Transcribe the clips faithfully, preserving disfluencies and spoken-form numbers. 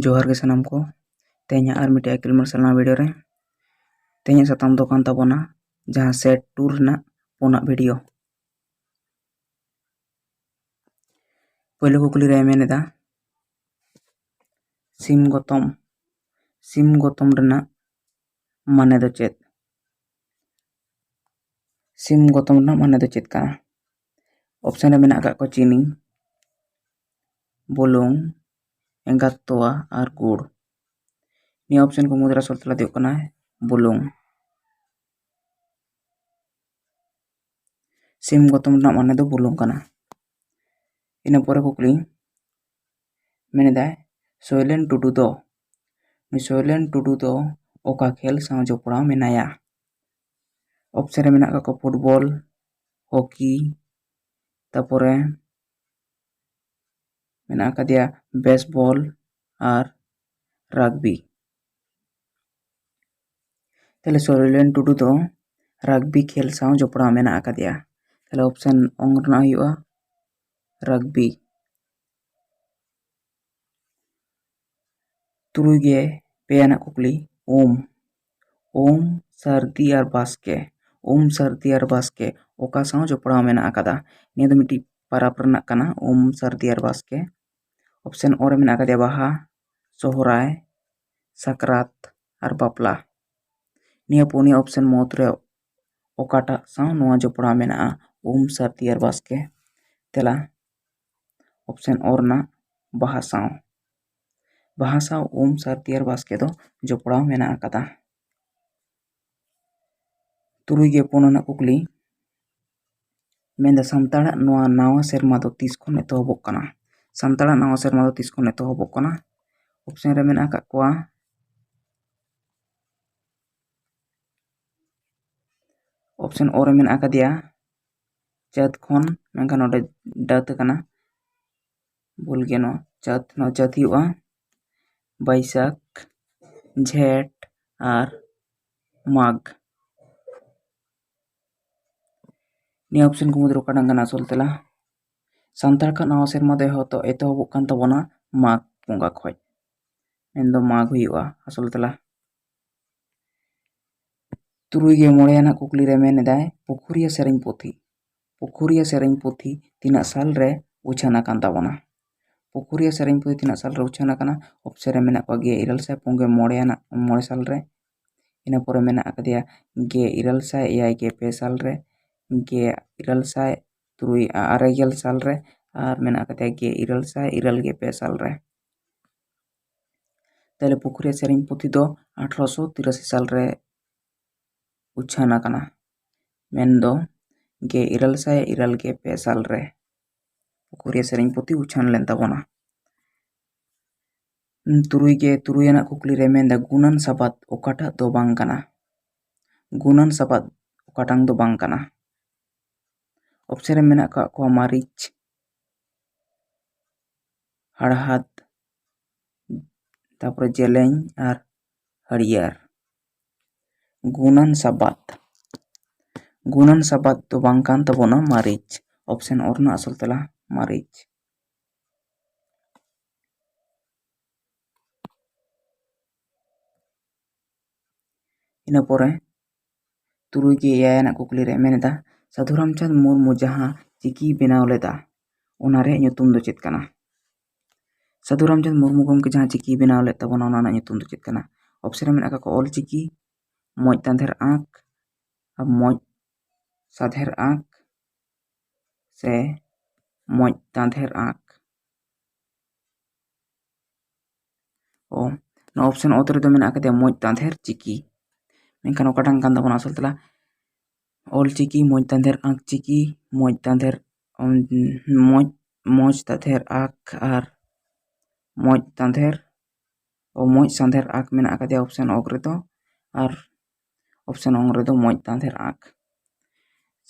ᱡᱚᱦᱟᱨ ᱜᱮ ᱥᱟᱱᱟᱢ ᱠᱚ᱾ ᱛᱮᱦᱮᱧᱟᱜ ᱟᱨ ᱢᱤᱫᱴᱮᱡ ᱟᱹᱠᱤᱞ ᱢᱟᱨᱥᱟᱞ ᱱᱟᱣᱟ ᱵᱷᱤᱰᱤᱭᱳ ᱨᱮ᱾ ᱛᱮᱦᱮᱧᱟᱜ ᱥᱟᱛᱟᱢ ᱫᱚ ᱠᱟᱱ ᱛᱟᱵᱚᱱᱟ ᱡᱟᱦᱟᱸ ᱥᱮᱴ ᱴᱩ ᱨᱮᱱᱟᱜ ᱯᱩᱱᱟᱜ ᱵᱷᱤᱰᱤᱭᱳ᱾ ᱯᱳᱭᱞᱳ ᱠᱩᱠᱞᱤ ᱨᱮ ᱢᱮᱱ ᱮᱫᱟ, ᱥᱤᱢ ᱜᱚᱛᱚᱢ, ᱥᱤᱢ ᱜᱚᱛᱚᱢ ᱨᱮᱱᱟᱜ ᱢᱟᱱᱮ ᱫᱚ ᱪᱮᱫ? ᱥᱤᱢ ᱜᱚᱛᱚᱢ ᱨᱮᱱᱟᱜ ᱢᱟᱱᱮ ᱫᱚ ᱪᱮᱫ ᱠᱟᱱᱟ? ᱚᱯᱥᱮᱱ ᱨᱮ ᱢᱮᱱᱟᱜ ᱟᱠᱟᱫ ᱠᱚᱣᱟ ᱪᱤᱱᱤ, ᱵᱩᱞᱩᱝ, ᱮᱸᱜᱟᱛ ᱛᱚᱣᱟ ᱟᱨ ᱜᱩᱲ᱾ ᱱᱤᱭᱟᱹ ᱚᱯᱥᱮᱱ ᱠᱚ ᱢᱩᱫᱽᱨᱮ ᱟᱥᱚᱞ ᱛᱮᱞᱟ ᱫᱚ ᱦᱩᱭᱩᱜ ᱠᱟᱱᱟ ᱵᱩᱞᱩᱝ᱾ ᱥᱤᱢ ᱜᱚᱛᱚᱢ ᱨᱮᱱᱟᱜ ᱢᱟᱱᱮ ᱫᱚ ᱵᱩᱞᱩᱝ ᱠᱟᱱᱟ᱾ ᱤᱱᱟᱹ ᱯᱚᱨᱮ ᱠᱩᱠᱞᱤ ᱢᱮᱱᱮᱫᱟᱭ, ᱥᱚᱭᱞᱮᱱ ᱴᱩᱰᱩ ᱫᱚ, ᱩᱱᱤ ᱥᱚᱭᱞᱮᱱ ᱴᱩᱰᱩ ᱫᱚ ᱚᱠᱟ ᱠᱷᱮᱞ ᱥᱟᱶ ᱡᱚᱯᱲᱟᱣ ᱢᱮᱱᱟᱭᱟ? ᱚᱯᱥᱮᱱ ᱨᱮ ᱢᱮᱱᱟᱜ ᱠᱟᱜ ᱠᱚᱣᱟ ᱯᱷᱩᱴᱵᱚᱞ, ᱦᱚᱠᱤ, ᱛᱟᱯᱚᱨᱮ ᱢᱮᱱᱟᱜ ᱟᱠᱟᱫᱮᱭᱟ ᱵᱮᱥᱵᱚᱞ ᱟᱨ ᱨᱟᱜᱽᱵᱤ᱾ ᱛᱟᱦᱞᱮ ᱥᱚᱭᱞᱮᱱ ᱴᱩᱰᱩ ᱫᱚ ᱨᱟᱜᱽᱵᱤ ᱠᱷᱮᱞ ᱥᱟᱶ ᱡᱚᱯᱲᱟᱣ ᱢᱮᱱᱟᱜ ᱟᱠᱟᱫᱮᱭᱟ᱾ ᱛᱟᱦᱞᱮ ᱚᱯᱥᱮᱱ ᱚᱝ ᱨᱮᱱᱟᱜ ᱦᱩᱭᱩᱜᱼᱟ ᱨᱟᱜᱽᱵᱤ᱾ ᱛᱩᱨᱩᱭ ᱜᱮ ᱯᱮ ᱟᱱᱟᱜ ᱠᱩᱠᱞᱤ, ᱩᱢ, ᱩᱢ, ᱥᱟᱹᱨᱫᱤ ᱟᱨ ᱵᱟᱥᱠᱮ, ᱩᱢ, ᱥᱟᱹᱨᱫᱤ ᱟᱨ ᱵᱟᱥᱠᱮ ᱚᱠᱟ ᱥᱟᱶ ᱡᱚᱯᱲᱟᱣ ᱢᱮᱱᱟᱜ ᱟᱠᱟᱫᱟ? ᱱᱤᱭᱟᱹ ᱫᱚ ᱢᱤᱫᱴᱤᱡ ᱯᱟᱨᱟᱵᱽ ᱨᱮᱱᱟᱜ ᱠᱟᱱᱟ, ᱩᱢ, ᱥᱟᱹᱨᱫᱤ ᱟᱨ ᱵᱟᱥᱠᱮ᱾ ᱚᱯᱥᱮᱱ ᱚ ᱨᱮ ᱢᱮᱱᱟᱜ ᱟᱠᱟᱫᱮᱭᱟ ᱵᱟᱦᱟ, ᱥᱚᱦᱨᱟᱭ, ᱥᱟᱠᱨᱟᱛ ᱟᱨ ᱵᱟᱯᱞᱟ᱾ ᱱᱤᱭᱟᱹ ᱯᱩᱱᱭᱟᱹ ᱚᱯᱥᱮᱱ ᱢᱩᱫᱽᱨᱮ ᱚᱠᱟᱴᱟᱜ ᱥᱟᱶ ᱱᱚᱣᱟ ᱡᱚᱯᱲᱟᱣ ᱢᱮᱱᱟᱜᱼᱟ? ᱩᱢ, ᱥᱟᱹᱨᱫᱤ ᱟᱨ ᱵᱟᱥᱠᱮ᱾ ᱛᱮᱞᱟ ᱚᱯᱥᱮᱱ ᱚ ᱨᱮᱱᱟᱜ ᱵᱟᱦᱟ ᱥᱟᱶ᱾ ᱵᱟᱦᱟ ᱥᱟᱶ ᱩᱢ, ᱥᱟᱹᱨᱫᱤ ᱟᱨ ᱵᱟᱥᱠᱮ ᱫᱚ ᱡᱚᱯᱲᱟᱣ ᱢᱮᱱᱟᱜ ᱟᱠᱟᱫᱟ᱾ ᱛᱩᱨᱩᱭ ᱜᱮ ᱯᱩᱱ ᱟᱱᱟᱜ ᱠᱩᱠᱞᱤ ᱢᱮᱱᱫᱟ, ᱥᱟᱱᱛᱟᱲᱟᱜ ᱱᱚᱣᱟ ᱱᱟᱣᱟ ᱥᱮᱨᱢᱟ ᱫᱚ ᱛᱤᱥ ᱠᱷᱚᱱ ᱮᱛᱚᱦᱚᱵᱚᱜ ᱠᱟᱱᱟ? ᱥᱟᱱᱛᱟᱲᱟᱜ ᱱᱟᱣᱟ ᱥᱮᱨᱢᱟ ᱫᱚ ᱛᱤᱥ ᱠᱷᱚᱱ ᱮᱛᱚᱦᱚᱵᱚᱜ ᱠᱟᱱᱟ? ᱚᱯᱥᱮᱱ ᱨᱮ ᱢᱮᱱᱟᱜ ᱟᱠᱟᱫ ᱠᱚᱣᱟ, ᱚᱯᱥᱮᱱ ᱚ ᱨᱮ ᱢᱮᱱᱟᱜ ᱟᱠᱟᱫᱮᱭᱟ ᱪᱟᱹᱛ ᱠᱷᱚᱱ, ᱢᱮᱱᱠᱷᱟᱱ ᱱᱚᱰᱮ ᱰᱟᱹᱛ ᱟᱠᱟᱱᱟ, ᱵᱷᱩᱞ ᱜᱮ, ᱱᱚᱣᱟ ᱪᱟᱹᱛ, ᱱᱚᱣᱟ ᱪᱟᱹᱛ ᱦᱩᱭᱩᱜᱼᱟ ᱵᱟᱹᱭᱥᱟᱹᱠᱷ, ᱡᱷᱮᱸᱴ ᱟᱨ ᱢᱟᱜᱽ᱾ ᱱᱤᱭᱟᱹ ᱚᱯᱥᱮᱱ ᱠᱚ ᱢᱩᱫᱽᱨᱮ ᱚᱠᱟᱴᱟᱜ ᱠᱟᱱᱟ ᱟᱥᱚᱞ ᱛᱮᱞᱟ? ᱥᱟᱱᱛᱟᱲ ᱠᱚᱣᱟᱜ ᱱᱟᱣᱟ ᱥᱮᱨᱢᱟ ᱫᱚ ᱮᱦᱚᱵ-, ᱮᱛᱚᱦᱚᱵᱚᱜ ᱠᱟᱱ ᱛᱟᱵᱚᱱᱟ ᱢᱟᱜᱽ ᱵᱚᱸᱜᱟ ᱠᱷᱚᱡ᱾ ᱢᱮᱱᱫᱚ ᱢᱟᱜᱽ ᱦᱩᱭᱩᱜᱼᱟ ᱟᱥᱚᱞ ᱛᱮᱞᱟ᱾ ᱛᱩᱨᱩᱭ ᱜᱮ ᱢᱚᱬᱮ ᱟᱱᱟᱜ ᱠᱩᱠᱞᱤ ᱨᱮ ᱢᱮᱱ ᱮᱫᱟᱭ, ᱯᱩᱠᱷᱩᱨᱤᱭᱟᱹ ᱥᱮᱨᱮᱧ ᱯᱩᱛᱷᱤ, ᱯᱩᱠᱷᱩᱨᱤᱭᱟᱹ ᱥᱮᱨᱮᱧ ᱯᱩᱛᱷᱤ ᱛᱤᱱᱟᱹᱜ ᱥᱟᱞ ᱨᱮ ᱩᱪᱷᱟᱹᱱ ᱟᱠᱟᱱ ᱛᱟᱵᱚᱱᱟ? ᱯᱩᱠᱷᱩᱨᱤᱭᱟᱹ ᱥᱮᱨᱮᱧ ᱯᱩᱛᱷᱤ ᱛᱤᱱᱟᱹᱜ ᱥᱟᱞ ᱨᱮ ᱩᱪᱷᱟᱹᱱ ᱟᱠᱟᱱᱟ? ᱚᱯᱥᱮᱱ ᱨᱮ ᱢᱮᱱᱟᱜ ᱠᱚᱣᱟ ᱜᱮᱞ ᱤᱨᱟᱹᱞ ᱥᱟᱭ ᱯᱩᱱ ᱜᱮᱞ ᱢᱚᱬᱮ ᱟᱱᱟᱜ ᱢᱚᱬᱮ ᱥᱟᱞ ᱨᱮ, ᱤᱱᱟᱹ ᱯᱚᱨᱮ ᱢᱮᱱᱟᱜ ᱟᱠᱟᱫᱮᱭᱟ ᱜᱮᱞ ᱤᱨᱟᱹᱞ ᱥᱟᱭ ᱮᱭᱟᱭ ᱜᱮᱞ ᱯᱮ ᱥᱟᱞ ᱨᱮ, ᱜᱮᱞ ᱤᱨᱟᱹᱞ ᱥᱟᱭ ᱛᱩᱨᱩᱭ ᱟᱨᱮ ᱜᱮᱞ ᱥᱟᱞ ᱨᱮ, ᱟᱨ ᱢᱮᱱᱟᱜ ᱟᱠᱟᱫᱮᱭᱟ ᱜᱮᱞ ᱤᱨᱟᱹᱞ ᱥᱟᱭ ᱤᱨᱟᱹᱞ ᱜᱮᱞ ᱯᱮ ᱥᱟᱞ ᱨᱮ᱾ ᱛᱟᱦᱞᱮ ᱯᱩᱠᱷᱩᱨᱤᱭᱟᱹ ᱥᱮᱨᱮᱧ ᱯᱩᱛᱷᱤ ᱫᱚ ᱟᱴᱷᱨᱚᱥᱚ ᱛᱤᱨᱟᱥᱤ ᱥᱟᱞ ᱨᱮ ᱩᱪᱷᱟᱹᱱ ᱟᱠᱟᱱᱟ, ᱢᱮᱱᱫᱚ ᱜᱮᱞ ᱤᱨᱟᱹᱞ ᱥᱟᱭ ᱤᱨᱟᱹᱞ ᱜᱮᱞ ᱯᱮ ᱥᱟᱞ ᱨᱮ ᱯᱩᱠᱷᱩᱨᱤᱭᱟᱹ ᱥᱮᱨᱮᱧ ᱯᱩᱛᱷᱤ ᱩᱪᱷᱟᱹᱱ ᱞᱮᱱ ᱛᱟᱵᱚᱱᱟ᱾ ᱛᱩᱨᱩᱭ ᱜᱮ ᱛᱩᱨᱩᱭ ᱟᱱᱟᱜ ᱠᱩᱠᱞᱤ ᱨᱮ ᱢᱮᱱᱫᱟ, ᱜᱩᱱᱟᱱ ᱥᱟᱵᱟᱫ ᱚᱠᱟᱴᱟᱜ ᱫᱚ ᱵᱟᱝ ᱠᱟᱱᱟ? ᱜᱩᱱᱟᱱ ᱥᱟᱵᱟᱫ ᱚᱠᱟᱴᱟᱝ ᱫᱚ ᱵᱟᱝ ᱠᱟᱱᱟ? ᱚᱯᱥᱮᱱ ᱨᱮ ᱢᱮᱱᱟᱜ ᱟᱠᱟᱫ ᱠᱚᱣᱟ ᱢᱟᱹᱨᱤᱪ, ᱦᱟᱲᱦᱟᱫ, ᱛᱟᱯᱚᱨᱮ ᱡᱮᱞᱮᱧ ᱟᱨ ᱦᱟᱹᱨᱭᱟᱹᱲ᱾ ᱜᱩᱱᱟᱱ ᱥᱟᱵᱟᱫ, ᱜᱩᱱᱟᱱ ᱥᱟᱵᱟᱫ ᱫᱚ ᱵᱟᱝ ᱠᱟᱱ ᱛᱟᱵᱚᱱᱟ ᱢᱟᱹᱨᱤᱪ᱾ ᱚᱯᱥᱮᱱ ᱚ ᱨᱮᱱᱟᱜ ᱟᱥᱚᱞ ᱛᱮᱞᱟ ᱢᱟᱹᱨᱤᱪ᱾ ᱤᱱᱟᱹ ᱯᱚᱨᱮ ᱛᱩᱨᱩᱭ ᱜᱮ ᱮᱭᱟᱭ ᱟᱱᱟᱜ ᱠᱩᱠᱞᱤ ᱨᱮ ᱢᱮᱱ ᱮᱫᱟ, ᱥᱟᱹᱫᱷᱩ ᱨᱟᱢᱪᱟᱸᱫᱽ ᱢᱩᱨᱢᱩ ᱡᱟᱦᱟᱸ ᱪᱤᱠᱤᱭ ᱵᱮᱱᱟᱣ ᱞᱮᱫᱟ, ᱚᱱᱟ ᱨᱮᱭᱟᱜ ᱧᱩᱛᱩᱢ ᱫᱚ ᱪᱮᱫ ᱠᱟᱱᱟ? ᱥᱟᱹᱫᱷᱩ ᱨᱟᱢᱪᱟᱸᱫᱽ ᱢᱩᱨᱢᱩ ᱜᱚᱢᱠᱮ ᱡᱟᱦᱟᱸ ᱪᱤᱠᱤᱭ ᱵᱮᱱᱟᱣ ᱞᱮᱫ ᱛᱟᱵᱚᱱᱟ, ᱚᱱᱟ ᱨᱮᱱᱟᱜ ᱧᱩᱛᱩᱢ ᱫᱚ ᱪᱮᱫ ᱠᱟᱱᱟ? ᱚᱯᱥᱮᱱ ᱨᱮ ᱢᱮᱱᱟᱜ ᱟᱠᱟᱫ ᱠᱚᱣᱟ ᱚᱞ ᱪᱤᱠᱤ, ᱢᱚᱡᱽ ᱛᱟᱸᱫᱷᱮᱨ ᱟᱸᱠ, ᱟᱨ ᱢᱚᱡᱽ ᱥᱟᱫᱷᱮᱨ ᱟᱸᱠ, ᱥᱮ ᱢᱚᱡᱽ ᱛᱟᱸᱫᱷᱮᱨ ᱟᱸᱠ᱾ ᱚ, ᱱᱚᱣᱟ ᱚᱯᱥᱮᱱ ᱚᱛ ᱨᱮᱫᱚ ᱢᱮᱱᱟᱜ ᱟᱠᱟᱫᱮᱭᱟ ᱢᱚᱡᱽ ᱛᱟᱸᱫᱷᱮᱨ ᱪᱤᱠᱤ᱾ ᱢᱮᱱᱠᱷᱟᱱ ᱚᱠᱟᱴᱟᱝ ᱠᱟᱱ ᱛᱟᱵᱚᱱᱟ ᱟᱥᱚᱞ ᱛᱮᱞᱟ? ᱚᱞ ᱪᱤᱠᱤ, ᱢᱚᱡᱽ ᱛᱟᱸᱫᱷᱮᱨ ᱟᱸᱠ ᱪᱤᱠᱤ, ᱢᱚᱡᱽ ᱛᱟᱸᱫᱷᱮᱨ, ᱩᱢ, ᱢᱚᱡᱽ, ᱢᱚᱡᱽ ᱛᱟᱸᱫᱷᱮᱨ ᱟᱸᱠ ᱟᱨ ᱢᱚᱡᱽ ᱛᱟᱸᱫᱷᱮᱨ, ᱚ, ᱢᱚᱡᱽ ᱥᱟᱸᱫᱷᱮᱨ ᱟᱸᱠ ᱢᱮᱱᱟᱜ ᱟᱠᱟᱫᱮᱭᱟ ᱚᱯᱥᱮᱱ ᱚᱠ ᱨᱮᱫᱚ, ᱟᱨ ᱚᱯᱥᱮᱱ ᱚᱝ ᱨᱮᱫᱚ ᱢᱚᱡᱽ ᱛᱟᱸᱫᱷᱮᱨ ᱟᱸᱠ᱾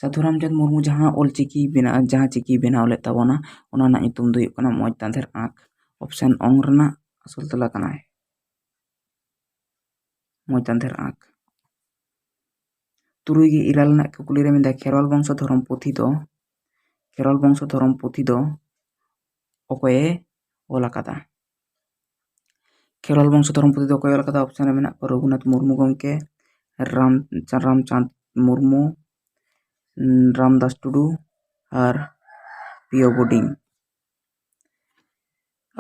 ᱥᱟᱹᱫᱷᱩ ᱨᱟᱢᱪᱟᱸᱫᱽ ᱢᱩᱨᱢᱩ ᱡᱟᱦᱟᱸ ᱚᱞ ᱪᱤᱠᱤ ᱵᱮᱱᱟᱣ, ᱡᱟᱦᱟᱸ ᱪᱤᱠᱤ ᱵᱮᱱᱟᱣ ᱞᱮᱫ ᱛᱟᱵᱚᱱᱟ, ᱚᱱᱟ ᱨᱮᱱᱟᱜ ᱧᱩᱛᱩᱢ ᱫᱚ ᱦᱩᱭᱩᱜ ᱠᱟᱱᱟ ᱢᱚᱡᱽ ᱛᱟᱸᱫᱷᱮᱨ ᱟᱸᱠ᱾ ᱚᱯᱥᱮᱱ ᱚᱝ ᱨᱮᱱᱟᱜ ᱟᱥᱚᱞ ᱛᱮᱞᱟ ᱠᱟᱱᱟᱭ ᱢᱚᱡᱽ ᱛᱟᱸᱫᱷᱮᱨ ᱟᱸᱠ᱾ ᱛᱩᱨᱩᱭ ᱜᱮ ᱤᱨᱟᱹᱞ ᱨᱮᱱᱟᱜ ᱠᱩᱠᱞᱤ ᱨᱮ ᱢᱮᱱᱫᱟ, ᱠᱷᱮᱨᱣᱟᱞ ᱵᱚᱝᱥᱚ ᱫᱷᱚᱨᱚᱢ ᱯᱩᱛᱷᱤ ᱫᱚ, ᱠᱷᱮᱨᱣᱟᱞ ᱵᱚᱝᱥᱚ ᱫᱷᱚᱨᱚᱢ ᱯᱩᱛᱷᱤ ᱫᱚ ᱚᱠᱚᱭᱮ ᱚᱞ ᱟᱠᱟᱫᱟ? ᱠᱷᱮᱨᱣᱟᱞ ᱵᱚᱝᱥᱚ ᱫᱷᱚᱨᱚᱢ ᱯᱩᱛᱷᱤ ᱫᱚ ᱚᱠᱚᱭ ᱚᱞ ᱠᱟᱫᱟ? ᱚᱯᱥᱮᱱ ᱨᱮ ᱢᱮᱱᱟᱜ ᱠᱚᱣᱟ ᱨᱚᱜᱷᱩᱱᱟᱛᱷ ᱢᱩᱨᱢᱩ ᱜᱚᱢᱠᱮ, ᱨᱟᱢ ᱨᱟᱢᱪᱟᱸᱫᱽ ᱢᱩᱨᱢᱩ, ᱨᱟᱢᱫᱟᱥ ᱴᱩᱰᱩ ᱟᱨ ᱯᱤᱭᱳ ᱵᱳᱰᱤᱝ᱾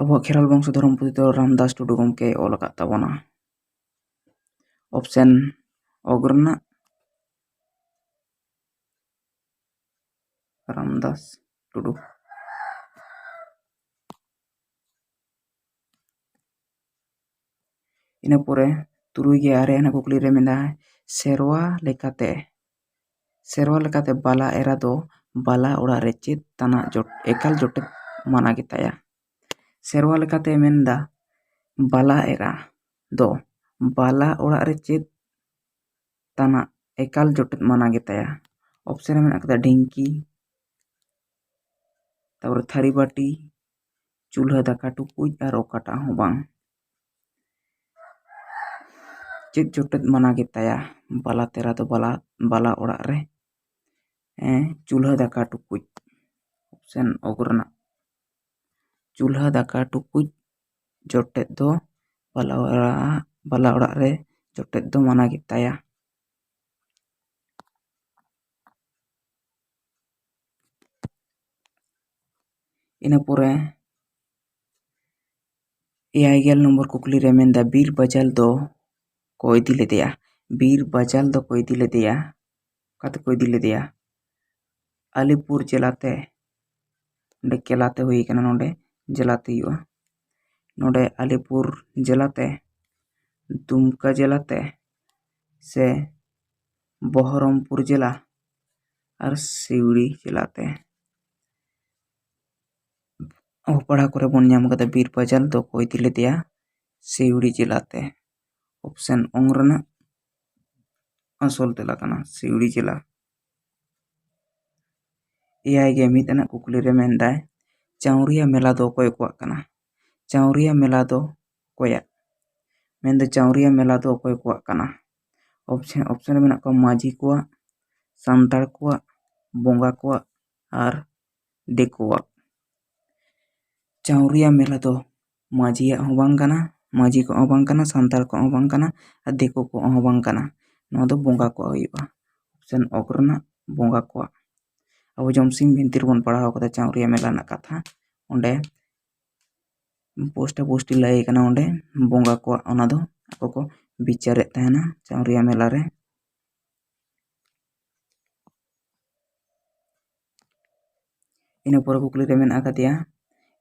ᱟᱵᱚᱣᱟᱜ ᱠᱷᱮᱨᱣᱟᱞ ᱵᱚᱝᱥᱚ ᱫᱷᱚᱨᱚᱢ ᱯᱩᱛᱷᱤ ᱫᱚ ᱨᱟᱢᱫᱟᱥ ᱴᱩᱰᱩ ᱜᱚᱢᱠᱮᱭ ᱚᱞ ᱟᱠᱟᱫ ᱛᱟᱵᱚᱱᱟ᱾ ᱚᱯᱥᱮᱱ ᱚᱜᱽ ᱨᱮᱱᱟᱜ ᱨᱟᱢᱫᱟᱥ ᱴᱩᱰᱩ᱾ ᱤᱱᱟᱹ ᱯᱚᱨᱮ ᱛᱩᱨᱩᱭ ᱜᱮ ᱟᱨᱮ ᱟᱱᱟᱜ ᱠᱩᱠᱞᱤ ᱨᱮ ᱢᱮᱱᱫᱟ, ᱥᱮᱨᱣᱟ ᱞᱮᱠᱟᱛᱮ, ᱥᱮᱨᱣᱟ ᱞᱮᱠᱟᱛᱮ ᱵᱟᱞᱟ ᱮᱨᱟ ᱫᱚ ᱵᱟᱞᱟ ᱚᱲᱟᱜ ᱨᱮ ᱪᱮᱫ ᱛᱟᱱᱟᱜ ᱡᱚᱴ-, ᱮᱠᱟᱞ ᱡᱚᱴᱮᱫ ᱢᱟᱱᱟ ᱜᱮᱛᱟᱭᱟ? ᱥᱮᱨᱣᱟ ᱞᱮᱠᱟᱛᱮ ᱢᱮᱱᱫᱟ, ᱵᱟᱞᱟ ᱮᱨᱟ ᱫᱚ ᱵᱟᱞᱟ ᱚᱲᱟᱜ ᱨᱮ ᱪᱮᱫ ᱛᱟᱱᱟᱜ ᱮᱠᱟᱞ ᱡᱚᱴᱮᱫ ᱢᱟᱱᱟ ᱜᱮᱛᱟᱭᱟ? ᱚᱯᱥᱮᱱ ᱨᱮ ᱢᱮᱱᱟᱜ ᱠᱟᱫᱟ ᱰᱷᱤᱝᱠᱤ, ᱛᱟᱨᱯᱚᱨᱮ ᱛᱷᱟᱹᱨᱤ ᱵᱟᱹᱴᱤ, ᱪᱩᱞᱦᱟᱹ ᱫᱟᱠᱟ ᱴᱩᱠᱩᱡ ᱟᱨ ᱚᱠᱟᱴᱟᱜ ᱦᱚᱸ ᱵᱟᱝ᱾ ᱪᱮᱫ ᱡᱚᱴᱮᱫ ᱢᱟᱱᱟ ᱜᱮᱛᱟᱭᱟ ᱵᱟᱞᱟ ᱛᱮᱨᱟ ᱫᱚ ᱵᱟᱞᱟ, ᱵᱟᱞᱟ ᱚᱲᱟᱜ ᱨᱮ? ᱦᱮᱸ, ᱪᱩᱞᱦᱟᱹ ᱫᱟᱠᱟ ᱴᱩᱠᱩᱡ᱾ ᱚᱯᱥᱮᱱ ᱚᱜᱽ ᱨᱮᱱᱟᱜ ᱪᱩᱞᱦᱟᱹ ᱫᱟᱠᱟ ᱴᱩᱠᱩᱡ ᱡᱚᱴᱮᱫ ᱫᱚ ᱵᱟᱞᱟ ᱚᱲᱟᱜ, ᱵᱟᱞᱟ ᱚᱲᱟᱜ ᱨᱮ ᱡᱚᱴᱮᱫ ᱫᱚ ᱢᱟᱱᱟ ᱜᱮᱛᱟᱭᱟ᱾ ᱤᱱᱟᱹ ᱯᱚᱨᱮ ᱮᱭᱟᱭ ᱜᱮᱞ ᱱᱚᱢᱵᱚᱨ ᱠᱩᱠᱞᱤ ᱨᱮ ᱢᱮᱱᱫᱟ, ᱵᱤᱨ ᱵᱟᱡᱟᱞ ᱫᱚ ᱠᱚ ᱤᱫᱤ ᱞᱮᱫᱮᱭᱟ᱾ ᱵᱤᱨ ᱵᱟᱡᱟᱞ ᱫᱚᱠᱚ ᱤᱫᱤ ᱞᱮᱫᱮᱭᱟ᱾ ᱚᱠᱟ ᱛᱮᱠᱚ ᱤᱫᱤ ᱞᱮᱫᱮᱭᱟ? ᱟᱞᱤᱯᱩᱨ ᱡᱮᱞᱟᱛᱮ᱾ ᱱᱚᱰᱮ ᱠᱮᱞᱟᱛᱮ ᱦᱩᱭ ᱠᱟᱱᱟ, ᱱᱚᱰᱮ ᱡᱮᱞᱟᱛᱮ ᱦᱩᱭᱩᱜᱼᱟ᱾ ᱱᱚᱰᱮ ᱟᱞᱤᱯᱩᱨ ᱡᱮᱞᱟᱛᱮ, ᱫᱩᱢᱠᱟ ᱡᱮᱞᱟᱛᱮ, ᱥᱮ ᱵᱚᱦᱚᱨᱚᱢᱯᱩᱨ ᱡᱮᱞᱟ ᱟᱨ ᱥᱤᱣᱲᱤ ᱡᱮᱞᱟᱛᱮ᱾ ᱚᱞ ᱯᱟᱲᱦᱟᱣ ᱠᱚᱨᱮ ᱵᱚᱱ ᱧᱟᱢ ᱠᱟᱫᱟ, ᱵᱤᱨ ᱵᱟᱡᱟᱞ ᱫᱚᱠᱚ ᱤᱫᱤ ᱞᱮᱫᱮᱭᱟ ᱥᱤᱣᱲᱤ ᱡᱮᱞᱟᱛᱮ᱾ ᱚᱯᱥᱮᱱ ᱚᱝ ᱨᱮᱱᱟᱜ ᱟᱥᱚᱞ ᱛᱮᱞᱟ ᱠᱟᱱᱟ ᱥᱤᱣᱲᱤ ᱡᱮᱞᱟ᱾ ᱮᱭᱟᱭ ᱜᱮ ᱢᱤᱫ ᱟᱱᱟᱜ ᱠᱩᱠᱞᱤ ᱨᱮ ᱢᱮᱱᱫᱟᱭ, ᱪᱟᱣᱨᱤᱭᱟ ᱢᱮᱞᱟ ᱫᱚ ᱚᱠᱚᱭ ᱠᱚᱣᱟᱜ ᱠᱟᱱᱟ? ᱪᱟᱣᱨᱤᱭᱟ ᱢᱮᱞᱟ ᱫᱚ ᱚᱠᱚᱭᱟᱜ? ᱢᱮᱱᱫᱚ ᱪᱟᱣᱨᱤᱭᱟ ᱢᱮᱞᱟ ᱫᱚ ᱚᱠᱚᱭ ᱠᱚᱣᱟᱜ ᱠᱟᱱᱟ? ᱚᱯᱥᱮᱱ, ᱚᱯᱥᱮᱱ ᱨᱮ ᱢᱮᱱᱟᱜ ᱠᱚᱣᱟ ᱢᱟᱹᱡᱷᱤ ᱠᱚᱣᱟᱜ, ᱥᱟᱱᱛᱟᱲ ᱠᱚᱣᱟᱜ, ᱵᱚᱸᱜᱟ ᱠᱚᱣᱟᱜ ᱟᱨ ᱫᱤᱠᱩᱣᱟᱜ᱾ ᱪᱟᱣᱨᱤᱭᱟ ᱢᱮᱞᱟ ᱫᱚ ᱢᱟᱹᱡᱷᱤᱭᱟᱜ ᱦᱚᱸ ᱵᱟᱝ ᱠᱟᱱᱟ ᱢᱟᱹᱡᱷᱤ ᱠᱚᱣᱟᱜ ᱦᱚᱸ ᱵᱟᱝ ᱠᱟᱱᱟ, ᱥᱟᱱᱛᱟᱲ ᱠᱚᱣᱟᱜ ᱦᱚᱸ ᱵᱟᱝ ᱠᱟᱱᱟ, ᱟᱨ ᱫᱤᱠᱩ ᱠᱚᱣᱟᱜ ᱦᱚᱸ ᱵᱟᱝ ᱠᱟᱱᱟ᱾ ᱱᱚᱣᱟ ᱫᱚ ᱵᱚᱸᱜᱟ ᱠᱚᱣᱟᱜ ᱦᱩᱭᱩᱜᱼᱟ᱾ ᱚᱯᱥᱮᱱ ᱚᱠ ᱨᱮᱱᱟᱜ ᱵᱚᱸᱜᱟ ᱠᱚᱣᱟᱜ᱾ ᱟᱵᱚ ᱡᱚᱢᱥᱤᱢ ᱵᱤᱱᱛᱤ ᱨᱮᱵᱚᱱ ᱯᱟᱲᱦᱟᱣ ᱠᱟᱫᱟ ᱪᱟᱣᱨᱤᱭᱟ ᱢᱮᱞᱟ ᱨᱮᱱᱟᱜ ᱠᱟᱛᱷᱟ᱾ ᱚᱸᱰᱮ ᱯᱳᱥᱴᱟ ᱯᱳᱥᱴᱤ ᱞᱟᱹᱭ ᱠᱟᱱᱟ, ᱚᱸᱰᱮ ᱵᱚᱸᱜᱟ ᱠᱚᱣᱟᱜ ᱚᱱᱟ ᱫᱚ ᱟᱠᱚ ᱠᱚ ᱵᱤᱪᱟᱨᱮᱫ ᱛᱟᱦᱮᱱᱟ ᱪᱟᱣᱨᱤᱭᱟ ᱢᱮᱞᱟ ᱨᱮ᱾ ᱤᱱᱟᱹ ᱯᱚᱨᱮ ᱠᱩᱠᱞᱤ ᱨᱮ ᱢᱮᱱᱟᱜ ᱟᱠᱟᱫᱮᱭᱟ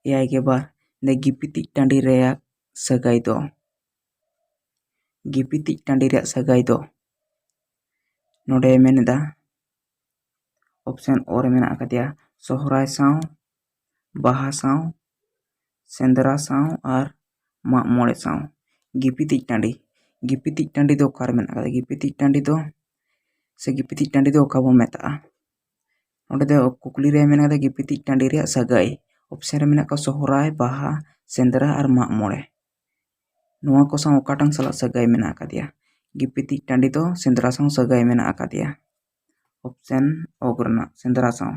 ᱮᱭᱟᱭ ᱜᱮ ᱵᱟᱨ, ᱫᱮ ᱜᱤᱯᱤᱛᱤᱡ ᱴᱟᱺᱰᱤ ᱨᱮᱭᱟᱜ ᱥᱟᱹᱜᱟᱹᱭ ᱫᱚ᱾ ᱜᱤᱯᱤᱛᱤᱡ ᱴᱟᱺᱰᱤ ᱨᱮᱭᱟᱜ ᱥᱟᱹᱜᱟᱹᱭ ᱫᱚ ᱱᱚᱰᱮ ᱢᱮᱱ ᱮᱫᱟ, ᱚᱯᱥᱮᱱ ᱚ ᱨᱮ ᱢᱮᱱᱟᱜ ᱟᱠᱟᱫᱮᱭᱟ ᱥᱚᱦᱨᱟᱭ ᱥᱟᱶ, ᱵᱟᱦᱟ ᱥᱟᱶ, ᱥᱮᱸᱫᱽᱨᱟ ᱥᱟᱶ ᱟᱨ ᱢᱟᱜ ᱢᱚᱬᱮ ᱥᱟᱶ᱾ ᱜᱤᱯᱤᱛᱤᱡ ᱴᱟᱺᱰᱤ, ᱜᱤᱯᱤᱛᱤᱡ ᱴᱟᱺᱰᱤ ᱫᱚ ᱚᱠᱟᱨᱮ ᱢᱮᱱᱟᱜ ᱟᱠᱟᱫᱟ? ᱜᱤᱯᱤᱛᱤᱡ ᱴᱟᱺᱰᱤ ᱫᱚ ᱥᱮ ᱜᱤᱯᱤᱛᱤᱡ ᱴᱟᱺᱰᱤ ᱫᱚ ᱚᱠᱟ ᱵᱚᱱ ᱢᱮᱛᱟᱜᱼᱟ? ᱱᱚᱰᱮ ᱫᱚ ᱠᱩᱠᱞᱤ ᱨᱮ ᱢᱮᱱᱟᱜ ᱟᱠᱟᱫᱟ ᱜᱤᱯᱤᱛᱤᱡ ᱴᱟᱺᱰᱤ ᱨᱮᱭᱟᱜ ᱥᱟᱹᱜᱟᱹᱭ᱾ ᱚᱯᱥᱮᱱ ᱨᱮ ᱢᱮᱱᱟᱜ ᱠᱚᱣᱟ ᱥᱚᱦᱨᱟᱭ, ᱵᱟᱦᱟ, ᱥᱮᱸᱫᱽᱨᱟ ᱟᱨ ᱢᱟᱜ ᱢᱚᱬᱮ᱾ ᱱᱚᱣᱟ ᱠᱚ ᱥᱟᱶ ᱚᱠᱟᱴᱟᱝ ᱥᱟᱞᱟᱜ ᱥᱟᱹᱜᱟᱹᱭ ᱢᱮᱱᱟᱜ ᱟᱠᱟᱫᱮᱭᱟ? ᱜᱤᱯᱤᱛᱤᱡ ᱴᱟᱺᱰᱤ ᱫᱚ ᱥᱮᱸᱫᱽᱨᱟ ᱥᱟᱶ ᱥᱟᱹᱜᱟᱹᱭ ᱢᱮᱱᱟᱜ ᱟᱠᱟᱫᱮᱭᱟ᱾ ᱚᱯᱥᱮᱱ ᱚᱠ ᱨᱮᱱᱟᱜ ᱥᱮᱸᱫᱽᱨᱟ ᱥᱟᱶ᱾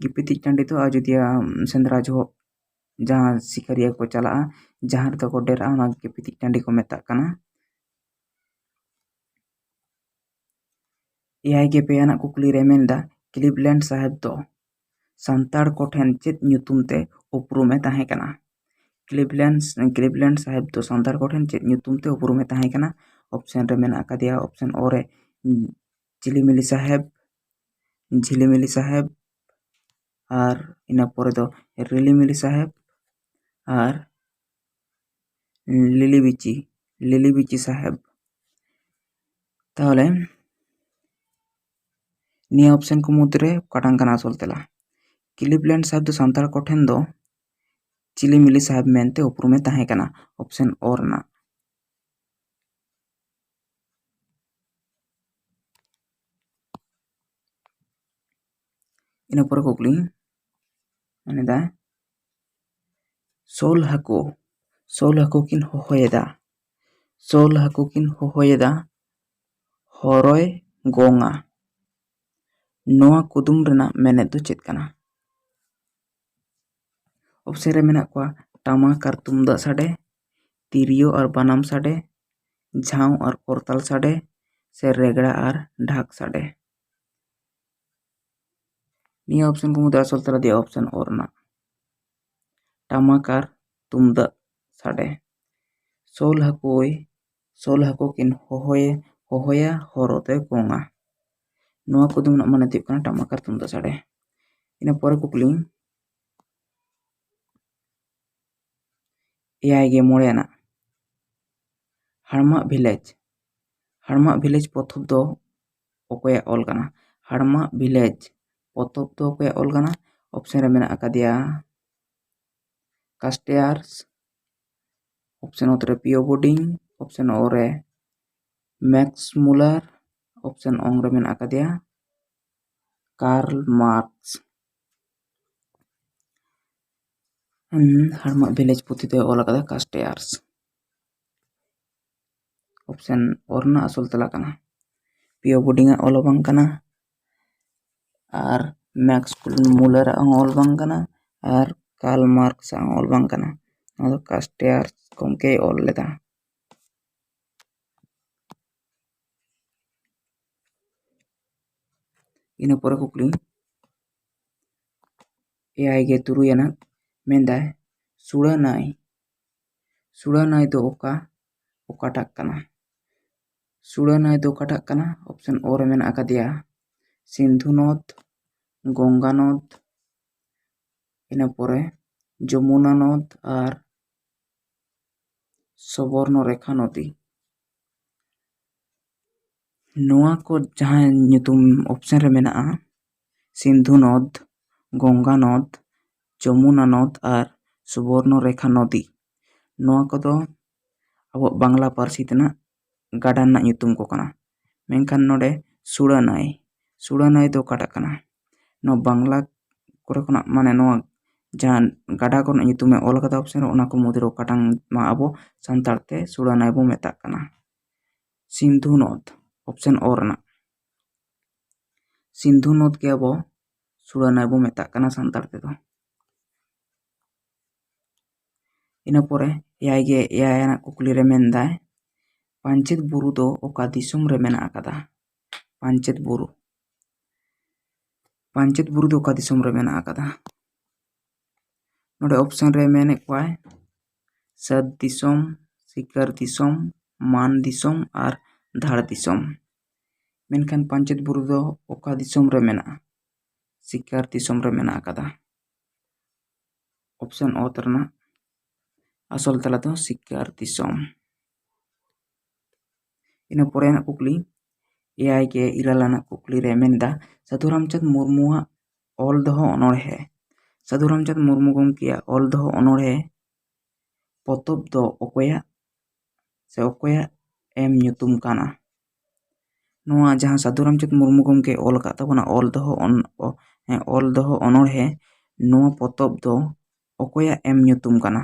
ᱜᱤᱯᱤᱛᱤᱡ ᱴᱟᱺᱰᱤ ᱫᱚ ᱟᱡᱳᱫᱤᱭᱟᱹ ᱥᱮᱸᱫᱽᱨᱟ ᱡᱚᱦᱚᱜ ᱡᱟᱦᱟᱸ ᱥᱤᱠᱟᱹᱨᱤᱭᱟᱹ ᱠᱚ ᱪᱟᱞᱟᱜᱼᱟ, ᱡᱟᱦᱟᱸ ᱨᱮᱫᱚ ᱠᱚ ᱰᱮᱨᱟᱜᱼᱟ, ᱚᱱᱟ ᱜᱤᱯᱤᱛᱤᱡ ᱴᱟᱺᱰᱤ ᱠᱚ ᱢᱮᱛᱟᱜ ᱠᱟᱱᱟ᱾ ᱮᱭᱟᱭ ᱜᱮ ᱯᱮ ᱟᱱᱟᱜ ᱠᱩᱠᱞᱤ ᱨᱮ ᱢᱮᱱᱫᱟ, ᱠᱞᱤᱵᱞᱮᱱᱰ ᱥᱟᱦᱮᱵᱽ ᱫᱚ ᱥᱟᱱᱛᱟᱲ ᱠᱚᱴᱷᱮᱱ ᱪᱮᱫ ᱧᱩᱛᱩᱢ ᱛᱮ ᱩᱯᱨᱩᱢᱮ ᱛᱟᱦᱮᱸ ᱠᱟᱱᱟ? ᱠᱞᱤᱵᱞᱮᱱᱰ, ᱠᱞᱤᱵᱞᱮᱱᱰ ᱥᱟᱦᱮᱵᱽ ᱫᱚ ᱥᱟᱱᱛᱟᱲ ᱠᱚᱴᱷᱮᱱ ᱪᱮᱫ ᱧᱩᱛᱩᱢ ᱛᱮ ᱩᱯᱨᱩᱢᱮ ᱛᱟᱦᱮᱸ ᱠᱟᱱᱟ? ᱚᱯᱥᱮᱱ ᱨᱮ ᱢᱮᱱᱟᱜ ᱟᱠᱟᱫᱮᱭᱟ, ᱚᱯᱥᱮᱱ ᱚ ᱨᱮ ᱡᱷᱤᱞᱤᱢᱤᱞᱤ ᱥᱟᱦᱮᱵᱽ, ᱡᱷᱤᱞᱤᱢᱤᱞᱤ ᱥᱟᱦᱮᱵᱽ, ᱟᱨ ᱤᱱᱟᱹ ᱯᱚᱨᱮ ᱫᱚ ᱨᱤᱞᱤᱢᱤᱞᱤ ᱥᱟᱦᱮᱵᱽ ᱟᱨ ᱞᱤᱞᱤᱵᱤᱪᱤ, ᱞᱤᱞᱤᱵᱤᱪᱤ ᱥᱟᱦᱮᱵᱽ᱾ ᱛᱟᱦᱚᱞᱮ ᱱᱤᱭᱟᱹ ᱚᱯᱥᱮᱱ ᱠᱚ ᱢᱩᱫᱽᱨᱮ ᱚᱠᱟᱴᱟᱝ ᱠᱟᱱᱟ ᱟᱥᱚᱞ ᱛᱮᱞᱟ? ᱠᱞᱤᱵᱞᱮᱱᱰ ᱥᱟᱦᱮᱵᱽ ᱫᱚ ᱥᱟᱱᱛᱟᱲ ᱠᱚᱴᱷᱮᱱ ᱫᱚ ᱪᱷᱤᱞᱤᱢᱤᱞᱤ ᱥᱟᱦᱮᱵᱽ ᱢᱮᱱᱛᱮ ᱩᱯᱨᱩᱢᱮ ᱛᱟᱦᱮᱸ ᱠᱟᱱᱟ, ᱚᱯᱥᱮᱱ ᱚ ᱨᱮᱱᱟᱜ᱾ ᱤᱱᱟᱹ ᱯᱚᱨᱮ ᱠᱩᱠᱞᱤ ᱢᱮᱱᱮᱫᱟ, ᱥᱳᱞ ᱦᱟᱹᱠᱩ, ᱥᱳᱞ ᱦᱟᱹᱠᱩ ᱠᱤᱱ ᱦᱚᱦᱚᱭᱮᱫᱟ, ᱥᱳᱞ ᱦᱟᱹᱠᱩ ᱠᱤᱱ ᱦᱚᱦᱚᱭᱮᱫᱟ, ᱦᱚᱨᱚᱭ ᱜᱚᱝᱟ᱾ ᱱᱚᱣᱟ ᱠᱩᱫᱩᱢ ᱨᱮᱱᱟᱜ ᱢᱮᱱᱮᱫ ᱫᱚ ᱪᱮᱫ ᱠᱟᱱᱟ? ᱚᱯᱥᱮᱱ ᱨᱮ ᱢᱮᱱᱟᱜ ᱠᱚᱣᱟ ᱴᱟᱢᱟᱠ ᱟᱨ ᱛᱩᱢᱫᱟᱜ ᱥᱟᱰᱮ, ᱛᱤᱨᱭᱳ ᱟᱨ ᱵᱟᱱᱟᱢ ᱥᱟᱰᱮ, ᱡᱷᱟᱶ ᱟᱨ ᱠᱚᱨᱛᱟᱞ ᱥᱟᱰᱮ, ᱥᱮ ᱨᱮᱜᱽᱲᱟ ᱟᱨ ᱰᱷᱟᱠ ᱥᱟᱰᱮ? ᱱᱤᱭᱟᱹ ᱚᱯᱥᱮᱱ ᱠᱚ ᱢᱩᱫᱽᱨᱮ ᱟᱥᱚᱞ ᱛᱮᱞᱟ ᱫᱚ ᱚᱯᱥᱮᱱ ᱚ ᱨᱮᱱᱟᱜ, ᱴᱟᱢᱟᱠ ᱟᱨ ᱛᱩᱢᱫᱟᱜ ᱥᱟᱰᱮ᱾ ᱥᱳᱞ ᱦᱟᱹᱠᱩᱭ, ᱥᱳᱞ ᱦᱟᱹᱠᱩ ᱠᱤᱱ ᱦᱚᱦᱚᱭ, ᱦᱚᱦᱚᱭᱟ, ᱦᱚᱨᱚ ᱛᱮ ᱜᱚᱝᱟ᱾ ᱱᱚᱣᱟ ᱠᱚᱫᱚ ᱨᱮᱱᱟᱜ ᱢᱟᱱᱮ ᱫᱚ ᱦᱩᱭᱩᱜ ᱠᱟᱱᱟ ᱴᱟᱢᱟᱠ ᱟᱨ ᱛᱩᱢᱫᱟᱜ ᱥᱟᱰᱮ᱾ ᱤᱱᱟᱹ ᱯᱚᱨᱮ ᱠᱩᱠᱞᱤ, ᱮᱭᱟᱭ ᱜᱮ ᱢᱚᱬᱮ ᱟᱱᱟᱜ, ᱦᱟᱲᱢᱟᱜ ᱵᱷᱤᱞᱮᱡᱽ᱾ ᱦᱟᱲᱢᱟᱜ ᱵᱷᱤᱞᱮᱡᱽ ᱯᱚᱛᱚᱵ ᱫᱚ ᱚᱠᱚᱭᱟᱜ ᱚᱞ ᱠᱟᱱᱟ? ᱦᱟᱲᱢᱟᱜ ᱵᱷᱤᱞᱮᱡᱽ ᱯᱚᱛᱚᱵ ᱫᱚ ᱚᱠᱚᱭᱟᱜ ᱚᱞ ᱠᱟᱱᱟ? ᱚᱯᱥᱮᱱ ᱨᱮ ᱢᱮᱱᱟᱜ ᱟᱠᱟᱫᱮᱭᱟ ᱠᱟᱥᱴᱮᱭᱟᱨᱥ, ᱚᱯᱥᱮᱱ ᱚᱛ ᱨᱮ ᱯᱤᱭᱳ ᱵᱳᱰᱤᱝ, ᱚᱯᱥᱮᱱ ᱚ ᱨᱮ ᱢᱮᱠᱥ ᱢᱩᱞᱟᱨ, ᱚᱯᱥᱮᱱ ᱚᱝ ᱨᱮ ᱢᱮᱱᱟᱜ ᱟᱠᱟᱫᱮᱭᱟ ᱠᱟᱨᱞ ᱢᱟᱨᱠᱥ᱾ ᱦᱩᱸ, ᱦᱟᱲᱢᱟᱜ ᱵᱷᱤᱞᱮᱡᱽ ᱯᱩᱛᱷᱤ ᱫᱚᱭ ᱚᱞ ᱟᱠᱟᱫᱟ ᱠᱟᱥᱴᱮᱭᱟᱨᱥ᱾ ᱚᱯᱥᱮᱱ ᱚ ᱨᱮᱱᱟᱜ ᱟᱥᱚᱞ ᱛᱮᱞᱟ ᱠᱟᱱᱟ᱾ ᱯᱤᱭᱳ ᱵᱳᱰᱤᱝ ᱟᱜ ᱚᱞ ᱦᱚᱸ ᱵᱟᱝ ᱠᱟᱱᱟ, ᱟᱨ ᱢᱮᱠᱥ ᱢᱩᱞᱟᱨ ᱟᱜ ᱦᱚᱸ ᱚᱞ ᱵᱟᱝ ᱠᱟᱱᱟ, ᱟᱨ ᱠᱟᱨᱞ ᱢᱟᱨᱠᱥ ᱟᱜ ᱦᱚᱸ ᱚᱞ ᱵᱟᱝ ᱠᱟᱱᱟ᱾ ᱱᱚᱣᱟ ᱫᱚ ᱠᱟᱥᱴᱮᱭᱟᱨᱥ ᱜᱚᱢᱠᱮᱭ ᱚᱞ ᱞᱮᱫᱟ᱾ ᱤᱱᱟᱹ ᱯᱚᱨᱮ ᱠᱩᱠᱞᱤ, ᱮᱭᱟᱭ ᱜᱮ ᱛᱩᱨᱩᱭ ᱟᱱᱟᱜ, ᱢᱮᱱᱫᱟᱭ, ᱥᱩᱲᱟᱹ ᱱᱟᱹᱭ, ᱥᱩᱲᱟᱹ ᱱᱟᱹᱭ ᱫᱚ ᱚᱠᱟ, ᱚᱠᱟᱴᱟᱜ ᱠᱟᱱᱟ? ᱥᱩᱲᱟᱹ ᱱᱟᱹᱭ ᱫᱚ ᱚᱠᱟᱴᱟᱜ ᱠᱟᱱᱟ? ᱚᱯᱥᱮᱱ ᱚ ᱨᱮ ᱢᱮᱱᱟᱜ ᱟᱠᱟᱫᱮᱭᱟ ᱥᱤᱱᱫᱷᱩ ᱱᱚᱫᱽ, ᱜᱚᱝᱜᱟ ᱱᱚᱫᱽ, ᱤᱱᱟᱹ ᱯᱚᱨᱮ ᱡᱚᱢᱩᱱᱟ ᱱᱚᱫᱽ ᱟᱨ ᱥᱚᱵᱚᱨᱱᱚ ᱨᱮᱠᱷᱟ ᱱᱚᱫᱤ᱾ ᱱᱚᱣᱟ ᱠᱚ ᱡᱟᱦᱟᱸ ᱧᱩᱛᱩᱢ ᱚᱯᱥᱮᱱ ᱨᱮ ᱢᱮᱱᱟᱜᱼᱟ, ᱥᱤᱱᱫᱷᱩ ᱱᱚᱫᱽ, ᱜᱚᱝᱜᱟ ᱱᱚᱫᱽ, ᱡᱚᱢᱩᱱᱟ ᱱᱚᱫᱽ ᱟᱨ ᱥᱩᱵᱚᱨᱱᱚ ᱨᱮᱠᱷᱟ ᱱᱚᱫᱤ, ᱱᱚᱣᱟ ᱠᱚᱫᱚ ᱟᱵᱚᱣᱟᱜ ᱵᱟᱝᱞᱟ ᱯᱟᱹᱨᱥᱤ ᱛᱮᱱᱟᱜ ᱜᱟᱰᱟ ᱨᱮᱱᱟᱜ ᱧᱩᱛᱩᱢ ᱠᱚ ᱠᱟᱱᱟ᱾ ᱢᱮᱱᱠᱷᱟᱱ ᱱᱚᱰᱮ ᱥᱩᱲᱟᱹ ᱱᱟᱹᱭ, ᱥᱩᱲᱟᱹ ᱱᱟᱹᱭ ᱫᱚ ᱚᱠᱟᱴᱟᱜ ᱠᱟᱱᱟ? ᱱᱚᱣᱟ ᱵᱟᱝᱞᱟ ᱠᱚᱨᱮ ᱠᱷᱚᱱᱟᱜ, ᱢᱟᱱᱮ ᱱᱚᱣᱟ ᱡᱟᱦᱟᱸ ᱜᱟᱰᱟ ᱠᱚᱨᱮᱱᱟᱜ ᱧᱩᱛᱩᱢᱮ ᱚᱞ ᱠᱟᱫᱟ ᱚᱯᱥᱮᱱ ᱨᱮ, ᱚᱱᱟ ᱠᱚ ᱢᱩᱫᱽᱨᱮ ᱚᱠᱟᱴᱟᱝ ᱢᱟ ᱟᱵᱚ ᱥᱟᱱᱛᱟᱲ ᱛᱮ ᱥᱩᱲᱟᱹ ᱱᱟᱹᱭ ᱵᱚ ᱢᱮᱛᱟᱜ ᱠᱟᱱᱟ? ᱥᱤᱱᱫᱷᱩ ᱱᱚᱫᱽ, ᱚᱯᱥᱮᱱ ᱚ ᱨᱮᱱᱟᱜ᱾ ᱥᱤᱱᱫᱷᱩ ᱱᱚᱫᱽ ᱜᱮ ᱟᱵᱚ ᱥᱩᱲᱟᱹ ᱱᱟᱹᱭ ᱵᱚ ᱢᱮᱛᱟᱜ ᱠᱟᱱᱟ ᱥᱟᱱᱛᱟᱲ ᱛᱮᱫᱚ᱾ ᱤᱱᱟᱹ ᱯᱚᱨᱮ ᱮᱭᱟᱭ ᱜᱮ ᱮᱭᱟᱭ ᱟᱱᱟᱜ ᱠᱩᱠᱞᱤ ᱨᱮ ᱢᱮᱱᱫᱟᱭ, ᱯᱟᱧᱪᱮᱛ ᱵᱩᱨᱩ ᱫᱚ ᱚᱠᱟ ᱫᱤᱥᱚᱢ ᱨᱮ ᱢᱮᱱᱟᱜ ᱟᱠᱟᱫᱟ? ᱯᱟᱧᱪᱮᱛ ᱵᱩᱨᱩ, ᱯᱟᱧᱪᱮᱛ ᱵᱩᱨᱩ ᱫᱚ ᱚᱠᱟ ᱫᱤᱥᱚᱢ ᱨᱮ ᱢᱮᱱᱟᱜ ᱟᱠᱟᱫᱟ? ᱱᱚᱰᱮ ᱚᱯᱥᱮᱱ ᱨᱮ ᱢᱮᱱᱮᱫ ᱠᱚᱣᱟᱭ ᱥᱟᱹᱛ ᱫᱤᱥᱚᱢ, ᱥᱤᱠᱟᱹᱨ ᱫᱤᱥᱚᱢ, ᱢᱟᱱ ᱫᱤᱥᱚᱢ ᱟᱨ ᱫᱷᱟᱲ ᱫᱤᱥᱚᱢ᱾ ᱢᱮᱱᱠᱷᱟᱱ ᱯᱟᱧᱪᱮᱛ ᱵᱩᱨᱩ ᱫᱚ ᱚᱠᱟ ᱫᱤᱥᱚᱢ ᱨᱮ ᱢᱮᱱᱟᱜᱼᱟ? ᱥᱤᱠᱟᱹᱨ ᱫᱤᱥᱚᱢ ᱨᱮ ᱢᱮᱱᱟᱜ ᱟᱠᱟᱫᱟ᱾ ᱚᱯᱥᱮᱱ ᱚᱛ ᱨᱮᱱᱟᱜ ᱟᱥᱚᱞ ᱛᱟᱞᱟ ᱫᱚ ᱥᱤᱠᱟᱹᱨ ᱫᱤᱥᱚᱢ᱾ ᱤᱱᱟᱹ ᱯᱚᱨᱮ ᱨᱮᱱᱟᱜ ᱠᱩᱠᱞᱤ, ᱮᱭᱟᱭ ᱜᱮ ᱤᱨᱟᱹᱞ ᱟᱱᱟᱜ ᱠᱩᱠᱞᱤ ᱨᱮ ᱢᱮᱱᱫᱟ, ᱥᱟᱹᱫᱷᱩ ᱨᱟᱢᱪᱟᱸᱫᱽ ᱢᱩᱨᱢᱩᱣᱟᱜ ᱚᱞ ᱫᱚᱦᱚ ᱚᱱᱚᱬᱦᱮ, ᱥᱟᱹᱫᱷᱩ ᱨᱟᱢᱪᱟᱸᱫᱽ ᱢᱩᱨᱢᱩ ᱜᱚᱢᱠᱮᱭᱟᱜ ᱚᱞ ᱫᱚᱦᱚ ᱚᱱᱚᱬᱦᱮ ᱯᱚᱛᱚᱵ ᱫᱚ ᱚᱠᱚᱭᱟᱜ ᱥᱮ ᱚᱠᱚᱭᱟᱜ ᱮᱢ ᱧᱩᱛᱩᱢ ᱠᱟᱱᱟ? ᱱᱚᱣᱟ ᱡᱟᱦᱟᱸ ᱥᱟᱹᱫᱷᱩ ᱨᱟᱢᱪᱟᱸᱫᱽ ᱢᱩᱨᱢᱩ ᱜᱚᱢᱠᱮ ᱚᱞ ᱟᱠᱟᱫ ᱛᱟᱵᱚᱱᱟ ᱚᱞ ᱫᱚᱦᱚ ᱚᱱ-, ᱚ-, ᱦᱮᱸ, ᱚᱞ ᱫᱚᱦᱚ ᱚᱱᱚᱬᱦᱮ, ᱱᱚᱣᱟ ᱯᱚᱛᱚᱵ ᱫᱚ ᱚᱠᱚᱭᱟᱜ ᱮᱢ ᱧᱩᱛᱩᱢ ᱠᱟᱱᱟ?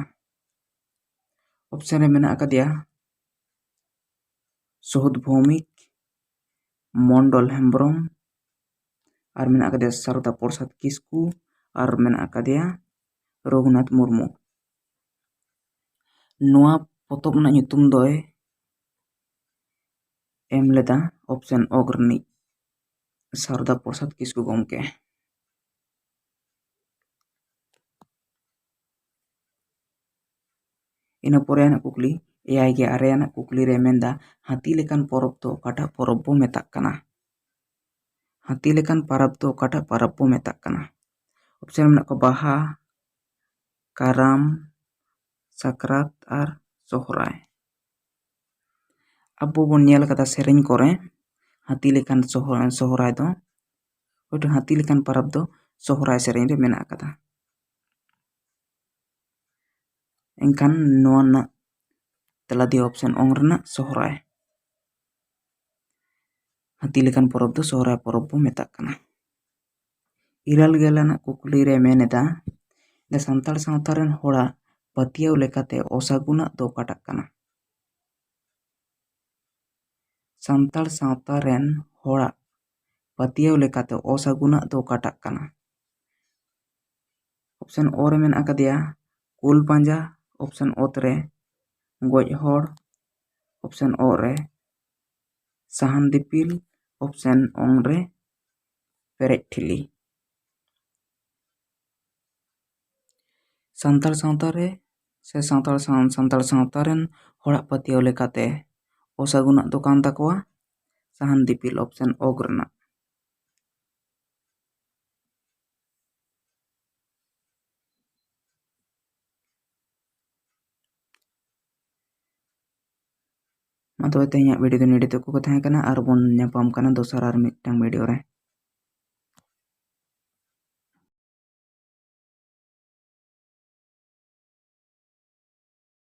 ᱚᱯᱥᱮᱱ ᱨᱮ ᱢᱮᱱᱟᱜ ᱟᱠᱟᱫᱮᱭᱟ ᱥᱚᱦᱚᱫ ᱵᱷᱳᱣᱢᱤᱠ, ᱢᱚᱱᱰᱚᱞ ᱦᱮᱢᱵᱨᱚᱢ, ᱟᱨ ᱢᱮᱱᱟᱜ ᱟᱠᱟᱫᱮᱭᱟ ᱥᱟᱨᱚᱫᱟ ᱯᱨᱚᱥᱟᱫᱽ ᱠᱤᱥᱠᱩ, ᱟᱨ ᱢᱮᱱᱟᱜ ᱟᱠᱟᱫᱮᱭᱟ ᱨᱚᱜᱷᱩᱱᱟᱛᱷ ᱢᱩᱨᱢᱩ᱾ ᱱᱚᱣᱟ ᱯᱚᱛᱚᱵ ᱨᱮᱱᱟᱜ ᱧᱩᱛᱩᱢ ᱫᱚᱭ ᱮᱢ ᱞᱮᱫᱟ ᱚᱯᱥᱮᱱ ᱚᱜ ᱨᱤᱱᱤᱡ ᱥᱟᱨᱚᱫᱟ ᱯᱨᱚᱥᱟᱫᱽ ᱠᱤᱥᱠᱩ ᱜᱚᱢᱠᱮ᱾ ᱤᱱᱟᱹ ᱯᱚᱨᱮ ᱟᱱᱟᱜ ᱠᱩᱠᱞᱤ, ᱮᱭᱟᱭ ᱜᱮ ᱟᱨᱮ ᱟᱱᱟᱜ ᱠᱩᱠᱞᱤ ᱨᱮ ᱢᱮᱱᱫᱟ, ᱦᱟᱹᱛᱤ ᱞᱮᱠᱟᱱ ᱯᱚᱨᱚᱵᱽ ᱫᱚ ᱚᱠᱟᱴᱟᱜ ᱯᱚᱨᱚᱵᱽ ᱵᱚ ᱢᱮᱛᱟᱜ ᱠᱟᱱᱟ? ᱦᱟᱹᱛᱤ ᱞᱮᱠᱟᱱ ᱯᱚᱨᱚᱵᱽ ᱫᱚ ᱚᱠᱟᱴᱟᱜ ᱯᱚᱨᱚᱵᱽ ᱵᱚ ᱢᱮᱛᱟᱜ ᱠᱟᱱᱟ? ᱚᱯᱥᱮᱱ ᱢᱮᱱᱟᱜ ᱠᱚᱣᱟ ᱵᱟᱦᱟ, ᱠᱟᱨᱟᱢ, ᱥᱟᱠᱨᱟᱛ ᱟᱨ ᱥᱚᱦᱨᱟᱭ᱾ ᱟᱵᱚ ᱵᱚᱱ ᱧᱮᱞ ᱠᱟᱫᱟ ᱥᱮᱨᱮᱧ ᱠᱚᱨᱮ ᱦᱟᱹᱛᱤ ᱞᱮᱠᱟᱱ ᱥᱚᱦ-, ᱥᱚᱦᱨᱟᱭ ᱫᱚ, ᱦᱟᱹᱛᱤ ᱞᱮᱠᱟᱱ ᱯᱚᱨᱚᱵᱽ ᱫᱚ ᱥᱚᱦᱨᱟᱭ ᱥᱮᱨᱮᱧ ᱨᱮ ᱢᱮᱱᱟᱜ ᱟᱠᱟᱫᱟ᱾ ᱮᱱᱠᱷᱟᱱ ᱱᱚᱣᱟ ᱨᱮᱱᱟᱜ ᱛᱮᱞᱟ ᱫᱚ ᱚᱯᱥᱮᱱ ᱚᱝ ᱨᱮᱱᱟᱜ ᱥᱚᱦᱨᱟᱭ᱾ ᱦᱟᱹᱛᱤ ᱞᱮᱠᱟᱱ ᱯᱚᱨᱚᱵᱽ ᱫᱚ ᱥᱚᱦᱨᱟᱭ ᱯᱚᱨᱚᱵᱽ ᱵᱚ ᱢᱮᱛᱟᱜ ᱠᱟᱱᱟ᱾ ᱤᱨᱟᱹᱞ ᱜᱮᱞ ᱟᱱᱟᱜ ᱠᱩᱠᱞᱤ ᱨᱮ ᱢᱮᱱ ᱮᱫᱟ, ᱥᱟᱱᱛᱟᱲ ᱥᱟᱶᱛᱟ ᱨᱮᱱ ᱦᱚᱲᱟᱜ ᱯᱟᱹᱛᱭᱟᱹᱣ ᱞᱮᱠᱟᱛᱮ ᱚᱥᱟᱹᱜᱩᱱᱟᱜ ᱫᱚ ᱚᱠᱟᱴᱟᱜ ᱠᱟᱱᱟ? ᱥᱟᱱᱛᱟᱲ ᱥᱟᱶᱛᱟ ᱨᱮᱱ ᱦᱚᱲᱟᱜ ᱯᱟᱹᱛᱭᱟᱹᱣ ᱞᱮᱠᱟᱛᱮ ᱚᱥᱟᱹᱜᱩᱱᱟᱜ ᱫᱚ ᱚᱠᱟᱴᱟᱜ ᱠᱟᱱᱟ? ᱚᱯᱥᱮᱱ ᱚ ᱨᱮ ᱢᱮᱱᱟᱜ ᱟᱠᱟᱫᱮᱭᱟ ᱠᱩᱞ ᱯᱟᱸᱡᱟ, option ᱚᱛ ᱨᱮ ᱜᱚᱡ ᱦᱚᱲ, option ᱚᱜ ᱨᱮ ᱥᱟᱦᱟᱱ ᱫᱤᱯᱤᱞ, option ᱚᱝ ᱨᱮ ᱯᱮᱨᱮᱡ ᱴᱷᱤᱞᱤ᱾ ᱥᱟᱱᱛᱟᱲ ᱥᱟᱶᱛᱟ ᱨᱮ ᱥᱮ ᱥᱟᱱᱛᱟᱲ ᱥᱟᱶ-, ᱥᱟᱱᱛᱟᱲ ᱥᱟᱶᱛᱟ ᱨᱮᱱ ᱦᱚᱲᱟᱜ ᱯᱟᱹᱛᱭᱟᱹᱣ ᱞᱮᱠᱟᱛᱮ ᱚᱥᱟᱹᱜᱩᱱᱟᱜ ᱫᱚ ᱠᱟᱱ ᱛᱟᱠᱚᱣᱟ ᱥᱟᱦᱟᱱ ᱫᱤᱯᱤᱞ, option ᱚᱜ ᱨᱮᱱᱟᱜ᱾ ᱢᱟ ᱛᱚᱵᱮ ᱛᱮᱦᱮᱧᱟᱜ video ᱫᱚ ᱱᱚᱰᱮ ᱛᱮᱫ ᱠᱚ ᱛᱟᱦᱮᱸ ᱠᱟᱱᱟ, ᱟᱨ ᱵᱚᱱ ᱧᱟᱯᱟᱢ ᱠᱟᱱᱟ ᱫᱚᱥᱟᱨ ᱟᱨ ᱢᱤᱫᱴᱟᱝ video ᱨᱮ᱾